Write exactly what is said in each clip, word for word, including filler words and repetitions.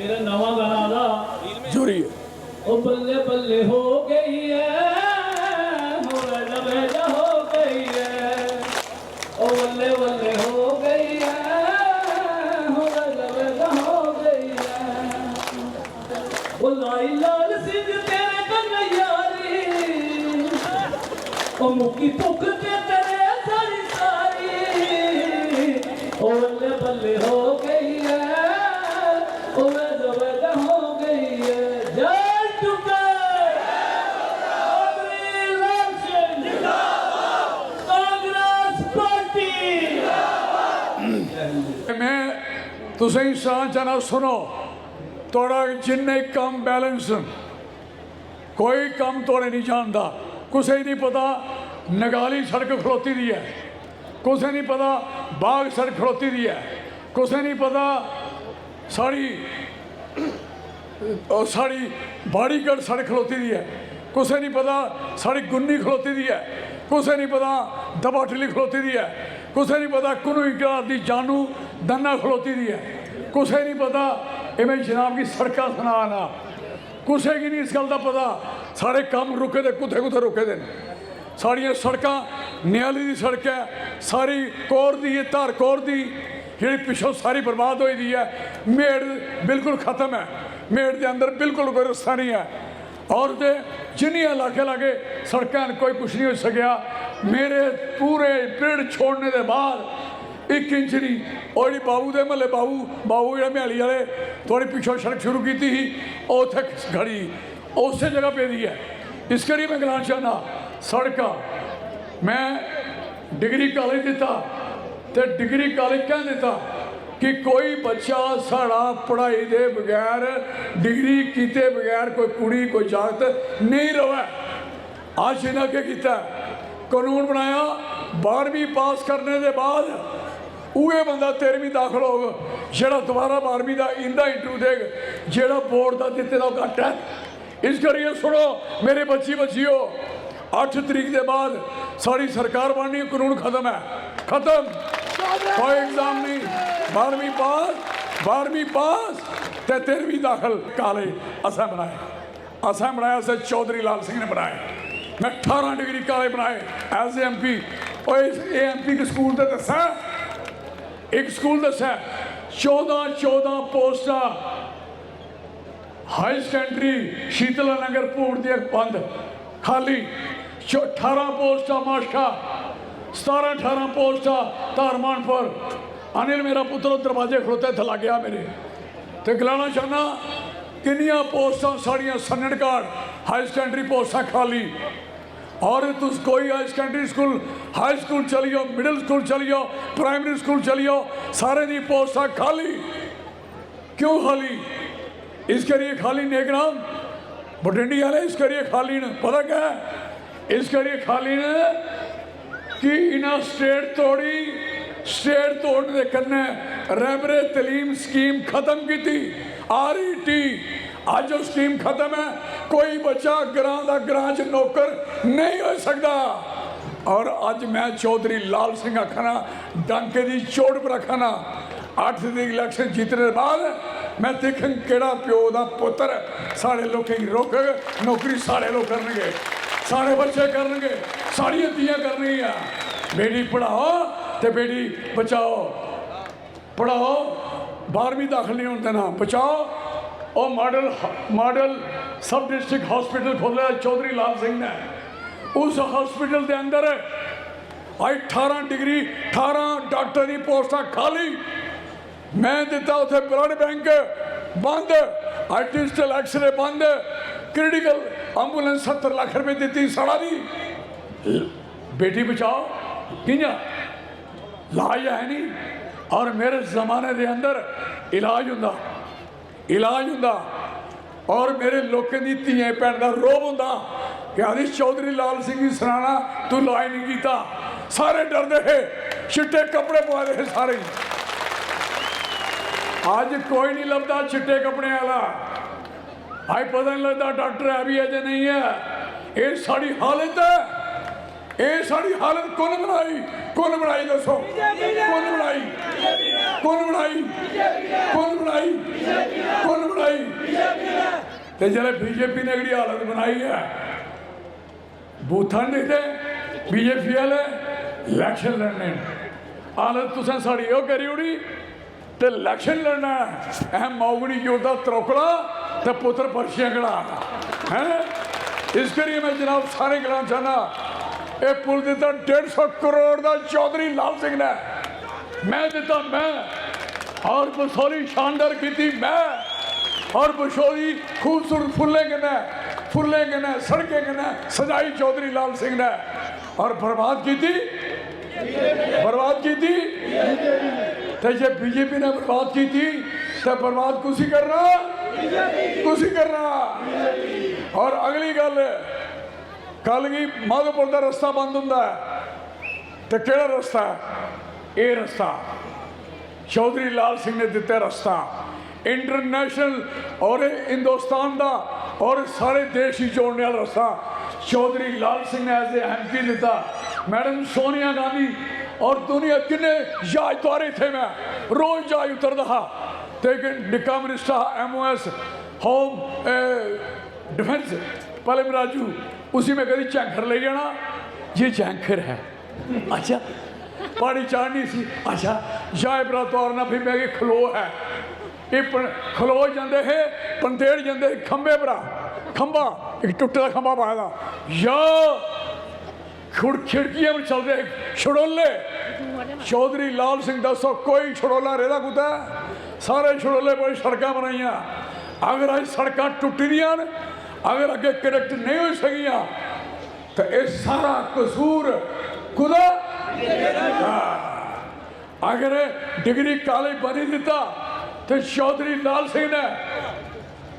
मेरा नवा गाना आला। जोरी है। ओ बल्ले बल्ले हो गई है, हो रजा रजा हो गई है। ओ बल्ले बल्ले हो गई है, हो रजा रजा हो गई है। ओ लाई लाल सिंह तेरे कन्नै यारी, ओ मुक्की भुक्ख ते तेरे सारी सारी। ओ बल्ले बल्ले हो गई है, ओ वैदा वैदा हो गई है। जय टुके। चौधरी लाल सिंह जिंदाबाद। कांग्रेस पार्टी। मैं तुसें गी सनाना चाहना, सुनो, थोड़ा जिन्ने कम बैलेंस, कोई कम्म तोड़े नहीं जानदा। कुसै गी नहीं पता नगाली सड़क खड़ोती दी ऐ, कुसै नहीं पता बाग सड़क खड़ोती दी ऐ, कुसै नहीं पता साढ़ी ओह् साढ़ी बाड़ीगढ़ सड़क खड़ोती दी ऐ, कुसै नहीं पता साढ़ी गुन्नी खड़ोती दी ऐ, कुसै नहीं पता दबाटली खड़ोती दी ऐ, कुसै नहीं पता कुनू इकरार दी जानू दन्ना खड़ोती दी ऐ, कुसै नहीं पता। एह् में जनाब गी सड़कां सना ना, कुसै गी नहीं इस गल्ल दा पता साढ़े कम्म रुके दे कुत्थै कुत्थै रुके दे न। साढ़ियां सड़कां, न्याली दी सड़क ऐ, सारी कोर दी, एह् धार कोर दी जेह्ड़ी पिच्छों सारी बर्बाद होई दी ऐ। मेड़ बिल्कुल खत्म ऐ, मेड़ दे अंदर बिल्कुल कोई रस्ता नहीं ऐ। और ते जिन्नियां लागे लागे सड़कां न, कोई कुछ नहीं होई सकेआ। मेरे पूरे पिंड छोड़ने दे बाद इक इंच नहीं। और जेह्ड़ी बाबू दे म्हल्ले, बाबू, बाबू जेह्ड़ा म्याली आह्ले, थोह्ड़ी पिच्छों सड़क शुरू कीती ही, ओह् उत्थै खड़ी, ओह् उस्सै जगह पेदी ऐ। इस करियै में गलाना चाह्न्नां, सड़कां, में डिग्री कालेज दित्ता, ते डिग्री कालेज कैं दित्ता कि कोई बच्चा साढ़ा पढ़ाई दे बगैर, डिग्री कीते बगैर कोई कुड़ी, कोई जागत नेईं र'वै। अज्ज इ'नें केह् कीता? कानून बनाया, बारहवीं पास करने दे बाद उ'ऐ बंदा तेरहवीं दाखल होग जेह्ड़ा दोबारा बारहवीं दा इं'दा इंटरव्यू देग, जेह्ड़ा बोर्ड दा दित्ते दा ओह् घट्ट ऐ। इस करियै सुनो मेरे बच्ची बच्चियो, अट्ठ तरीक दे बाद साढ़ी सरकार बननी, कानून खत्म ऐ, खत्म, कोई एग्जाम नहीं। बारहवीं पास, बारहवीं पास ते तेरहवीं दाखल। कालेज असें बनाए, असें बनाए, असें चौधरी लाल सिंह ने बनाए। मैं ठारां डिग्री कालेज बनाए as a M P। ओए, एह् M P के स्कूल ते दस्सै, इक स्कूल दस्सै, चौदां, चौदां पोस्टां हाई सकैंडरी शीतला नगर भूड़ दियां बंद, खाली। चौ-, ठारां पोस्टां माशका, सतारां ठारां पोस्टां धारमानपुर। अनिल मेरा पुत्तर ओह् दरवाजे खड़ोते इत्थै लग्गेआ मेरे। ते गलाना चाह्न्नां, किन्नियां पोस्टां साढ़ियां सन्नड़घाट हाई सकैंडरी पोस्टां खाली। और तुस कोई high secondary school, high school चली जाओ, मिडल स्कूल चली जाओ, प्राइमरी स्कूल चली जाओ, सारे दी पोस्टां खाली। क्यों खाली? इस करियै खाली नेकराम, बठिंडी आह्ले इस करियै खाली न। पता क्या ऐ? इस करियै खाली न कि इ'नें स्टेट तोड़ी, स्टेट तोड़ने दे कन्नै रहबरे तलीम स्कीम खत्म कीती, R E T। अज्ज ओह् स्कीम खत्म ऐ, कोई बच्चा ग्रां दा ग्रां च नौकर नेईं होई सकदा। और अज्ज मैं चौधरी लाल सिंह आखना, डंके दी चोट पर आखना, अट्ठ तरीक इलैक्शन जीतने दे बाद मैं दिक्खङ केह्ड़ा प्यो दा पुत्तर साढ़े लोकें गी रोकग। नौकरी साढ़े लोक करनगे, साढ़े बच्चे करनगे, साढ़ियां धीआं करनियां। बेटी पढ़ाओ ते बेटी बचाओ। पढ़ाओ, बारहवीं दाखल नहीं होन देना, बचाओ। ओह् मॉडल, मॉडल सब डिस्ट्रिक्ट हॉस्पिटल खोलेआ चौधरी लाल सिंह ने। उस हॉस्पिटल दे अंदर अज्ज ठारां डिग्री, ठारां डाक्टर दी पोस्टां खाली। मैं दित्ता उत्थै ब्लड बैंक बंद, अज्ज डिजिटल एक्सरे बंद, क्रिटिकल एम्बुलेंस सत्तर लक्ख रपेऽ दित्ती सड़ा दी। बेटी बचाओ, कि'यां? लाज है नहीं। और मेरे जमाने दे अंदर इलाज होंदा, इलाज होंदा। और मेरे लोकें दी धियें भैन दा रोब होंदा कि आदि चौधरी लाल सिंह गी सनाना तू लाज नहीं कीता। सारे डरदे हे, चिट्टे कपड़े पवाए दे हे सारे। अज्ज कोई नहीं लभदा चिट्टे कपड़े आह्ला। अज्ज पता नहीं लगदा डॉक्टर है भी है जां नहीं है। एह् साढ़ी हालत है। एह् साढ़ी हालत कु'न बनाई? कु'न बनाई दस्सो? कु'न बनाई? कु'न बनाई? कु'न बनाई? कु'न बनाई? ते जेल्लै बीजेपी ने एह्ड़ी हालत बनाई ऐ, बूथां निं ते बीजेपी आह्ले इलैक्शन लड़ने न। हालत तुसें साढ़ी ओह् करी ओड़ी ते इलैक्शन लड़ना ऐ। अहें माऊ बी निं जुड़दा त्रौकड़ा ते पुत्तर पर्चियां कढ़ा हैं। इस करियै में जनाब सारें गलाना चाह्न्नां, एह् पुल दित्ता डेढ़ सौ करोड़ दा चौधरी लाल सिंह ने, में दित्ता मैं, और बसोली शानदार कीती मैं, और बसोली खूबसूरत फुल्लें कन्नै, फुल्लें कन्नै, सड़कें कन्नै सजाई चौधरी लाल सिंह ने, और बर्बाद कीती, बर्बाद कीती। ते जे बीजेपी ने बर्बाद कीती ते बर्बाद कुसी करना, कुसी करना। और अगली गल्ल, कल गी माधोपुर दा रस्ता बंद होंदा ऐ, ते केह्ड़ा रस्ता ऐ? एह् रस्ता, चौधरी लाल सिंह ने दित्ता रस्ता, इंटरनेशनल और हिंदुस्तान दा और सारे देश गी जोड़ने आह्ला रस्ता चौधरी लाल सिंह ने एज ए एमपी दित्ता। मैडम सोनिया गांधी और दुनिया किन्ने जहाज तुआरे थे, मैं रोज जहाज उतरदा हा, ते इक निक्का मिनिस्टर हा, एमओएस, होम डिफेंस, पलम राजू, उसी मैं कदी झैंखर लेई जाना, ये झैंखर है। अच्छा, प्हाड़ी चाढ़नी सी। अच्छा, जाए परा तोरना, फिर मैं कि खलो है। एह् पन-, खलो जंदे हे, पंतेड़ जंदे हे खंबे परा, खंबा, इक टुट्टे दा खंबा पाए दा, या खुड़-, खिड़कियें पर चलदे हे छड़ोले। चौधरी लाल सिंह, दस्सो, कोई छड़ोला रेह्दा कुतै? सारे छड़ोले पर सड़कां बनाइयां। अगर अज्ज सड़कां टुट्टी दियां न, अगर अग्गें कनेक्ट नेईं होई सकियां, ते एह् सारा कसूर कुदा? हां। अगर डिग्री कालेज बनी दित्ता ते चौधरी लाल सिंह ने,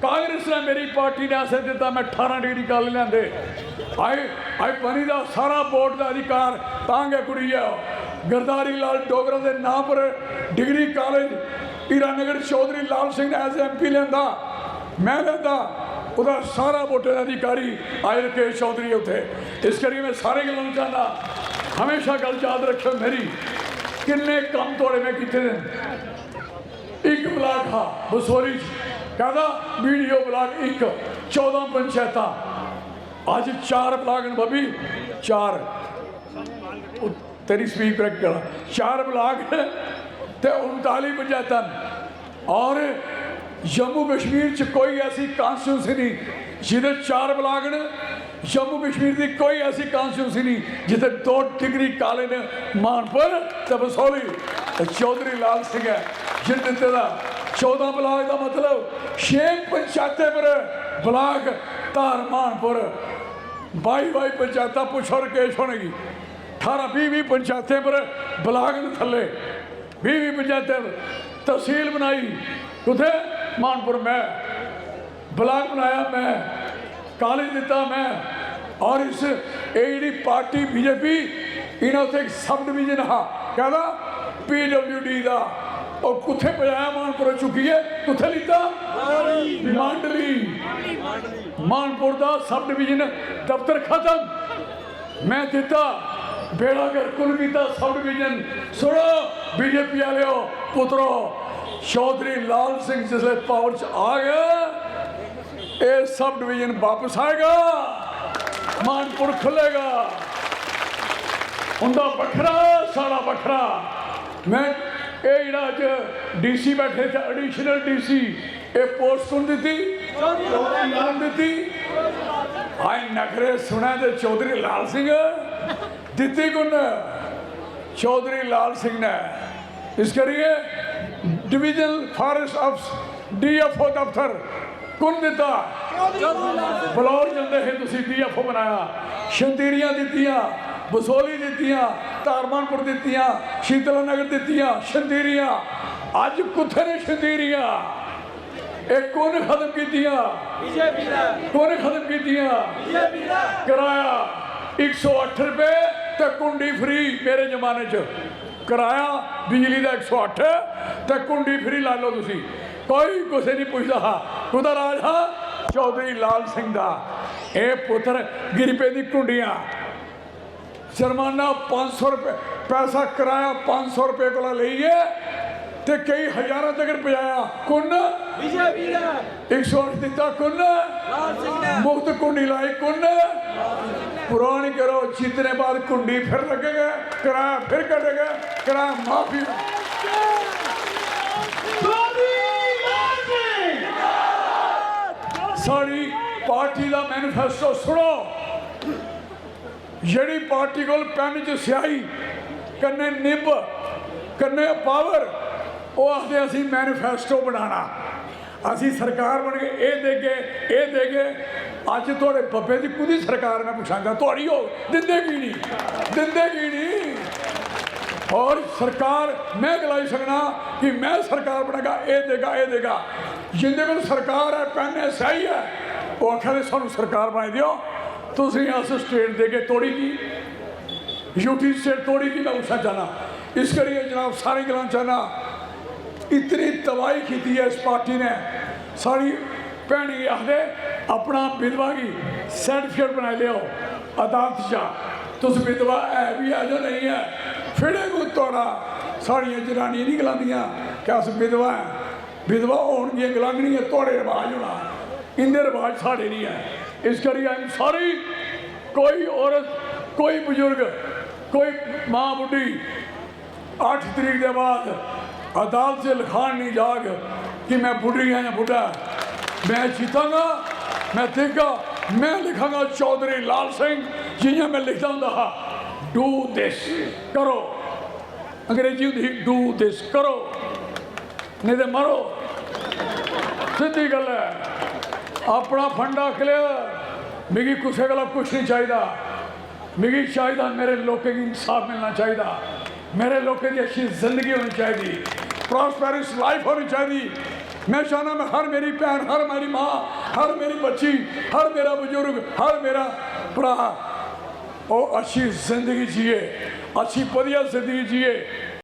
कांग्रेस ने, मेरी पार्टी ने असें दित्ता, मैं ठारां डिग्री कालेज लेआंदे। अज्ज, अज्ज बनी दा सारा बोर्ड दा अधिकार तां गै कुड़ी ऐ। गरदारी लाल डोगरा दे नांऽ पर डिग्री कालेज हीरानगर चौधरी लाल सिंह ने एज एमपी लेआंदा, मैं लेआंदा, ओह्दा सारा वोटें दा अधिकारी अज्ज राकेश चौधरी ऐ उत्थे। इस करियै मैं सारें गी गलाना चाहना, हमेशा गल्ल याद रक्खेओ मेरी, किन्ने कम्म थुआड़े मैं कीते दे न। इक ब्लाक हा बसोली च, कहदा बीडीओ ब्लाक इक, चौदां पंचायतां, अज्ज चार ब्लाक न बब्बी, चार। तेरी स्पीच करैक्ट करा, चार ब्लाक न ते उनताली पंचायतां न। और जम्मू कश्मीर च कोई ऐसी कॉन्स्टिट्यूंसी नहीं जिदे चार ब्लाक न। जम्मू कश्मीर दी कोई ऐसी कॉन्स्टिट्यूंसी नहीं जित्थे दो डिग्री कालेज न, मानपुर ते बसोली। ते चौधरी लाल सिंह ऐ जिन दित्ते दा। चौदां ब्लाक दा मतलब छे पंचायतें पर ब्लाक, धार, मानपुर, बाई बाई पंचायतां, पुच्छो राकेश होने गी। ठारां बीह बीह पंचायतें पर ब्लाक न थल्ले, बीह बीह पंचायतें पर तहसील बनाई। कुत्थै? मानपुर। मैं ब्लाक बनाया, मैं कालेज दित्ता मैं। और इस, एह् जेह्ड़ी पार्टी बीजेपी, इ'नें उत्थै इक सब डिवीजन हा, कैह्दा? पीडब्ल्यूडी दा। ओह् कुत्थै पजाया मानपुर चुक्कियै? कुत्थै लेता? मांडली। मानपुर दा सब डिवीजन दफ्तर खत्म। मैं दित्ता, बेड़ा गर्क कीता सब डिवीजन। सुनो बीजेपी आह्लेओ, पुत्रो, चौधरी लाल सिंह जिसलै पावर च आ गया, एह् सब डिवीजन वापस आएगा, मानपुर खुलेगा। उंदा बखरा, साढ़ा बखरा। मैं, एह् जेह्ड़ा अज्ज डीसी बैठे थे, एडिशनल डीसी, एह् पोस्ट कु'न दित्ती? कु'न दित्ती? हाय नखरे सुनै ते चौधरी लाल सिंह दित्ती कु'न? चौधरी लाल सिंह ने। इस करियै डिवीजनल फॉरेस्ट अफसर, डीएफओ दफ्तर कु'न दित्ता? बलौर जंदे हे, तुसी डीएफओ बनाया। शंतीरियां दित्तियां, बसोली दित्तियां, धारमानपुर दित्तियां, शीतला नगर दित्तियां, शंतीरियां। अज्ज कुत्थै ने शंतीरियां? एह् कु'न खत्म कीतियां? बीजेपी ने। कु'न खत्म कीतियां? बीजेपी ने। कराया इक सौ अट्ठ रपेऽ ते कुंडी फ्री मेरे जमाने च। कराया बिजली दा इक सौ अट्ठ ते कुंडी फ्री लाई लैओ तुसी। कोई कुसै निं पुछदा हा। कु'दा राज हा? चौधरी लाल सिंह दा। एह् पुत्तर गिरी पेदी कुंडियां। जुर्माना पंज सौ रपेऽ, पैसा कराया पंज सौ रपेऽ कोला लेइयै ते केई हजारां तगर पजाया। कु'न? बीजेपी ने। एक सौ अट्ठ दित्ता कु'न? लाल सिंह ने। मुफ्त कुंडी लाई कु'न? पुरानी करो, जीतने बाद कुंडी फिर लगेगा, किराया फिर कटेगा, किराया माफी। साढ़ी पार्टी दा मैनिफेस्टो सुनो। जेह्ड़ी पार्टी कोल पैन च स्याही, कन्नै निब, कन्नै पावर, ओह् आखदे असीं मैनिफेस्टो बनाना, असीं सरकार बनगे, एह् देगे, एह् देगे। अज्ज थुआढ़े बब्बे दी कुदी सरकार, में पुच्छांगा, थुआढ़ी होग, दिंदे की निं? दिंदे की निं? और सरकार, में गलाई सकना कि में सरकार बनागा, एह् देगा, एह् देगा। जिंदे कोल सरकार ऐ, पैन ऐ, स्याही ऐ, ओह् आखा दे सानूं सरकार बनाई देओ। तुसें अस स्टेट देगे तोड़ी की, यूटी स्टेट तोड़ी की, में पुच्छना चाहना। इस करियै जनाब, सारें गलाना चाहना, इतनी तबाही कीती ऐ इस पार्टी ने। साढ़ी भैनें गी आखदे, अपना विधवा गी सर्टिफिकेट बनाई लेओ अदालत चा, तुस विधवा है भी है जां नेईं है, फिर कोई थुआढ़ा, साढ़ियां जनानियां नहीं गलांदियां कि अस विधवा ऐ। विधवा होन दियां गलांगनियां थुआढ़े रवाज होना, इंदे रवाज साढ़े नहीं है। इस करियै आई एम सॉरी, कोई औरत, कोई बुजुर्ग, कोई मां बुड्ढी अट्ठ तरीक दे बाद अदालत च लखान नहीं जाग कि मैं बुड्ढी आं जां बुड्ढा ऐ। मैं जीतांगा, मैं दिखगा, मैं लिखांगा चौधरी लाल सिंह, जियां मैं लिखदा होंदा हा, डू दिस, करो। अंग्रेजी होंदी ही, डू दिस, करो, नेईं ते मरो। सिद्धी गल्ल ऐ, अपना फंडा क्लियर। मिगी कुसै कोला कुछ नहीं चाहिदा, मिगी चाहिदा मेरे लोकें गी इंसाफ मिलना चाहिदा, मेरे लोकें दी अच्छी जिंदगी होनी चाहिदी, प्रॉस्पेरस लाइफ होनी चाहिदी। मैं चाहना, मैं हर मेरी भैन, हर मेरी माँ, हर मेरी बच्ची, हर मेरा बुजुर्ग, हर मेरा भ्राऽ, ओह् अच्छी जिंदगी जिए, अच्छी बधिया जिंदगी जिए।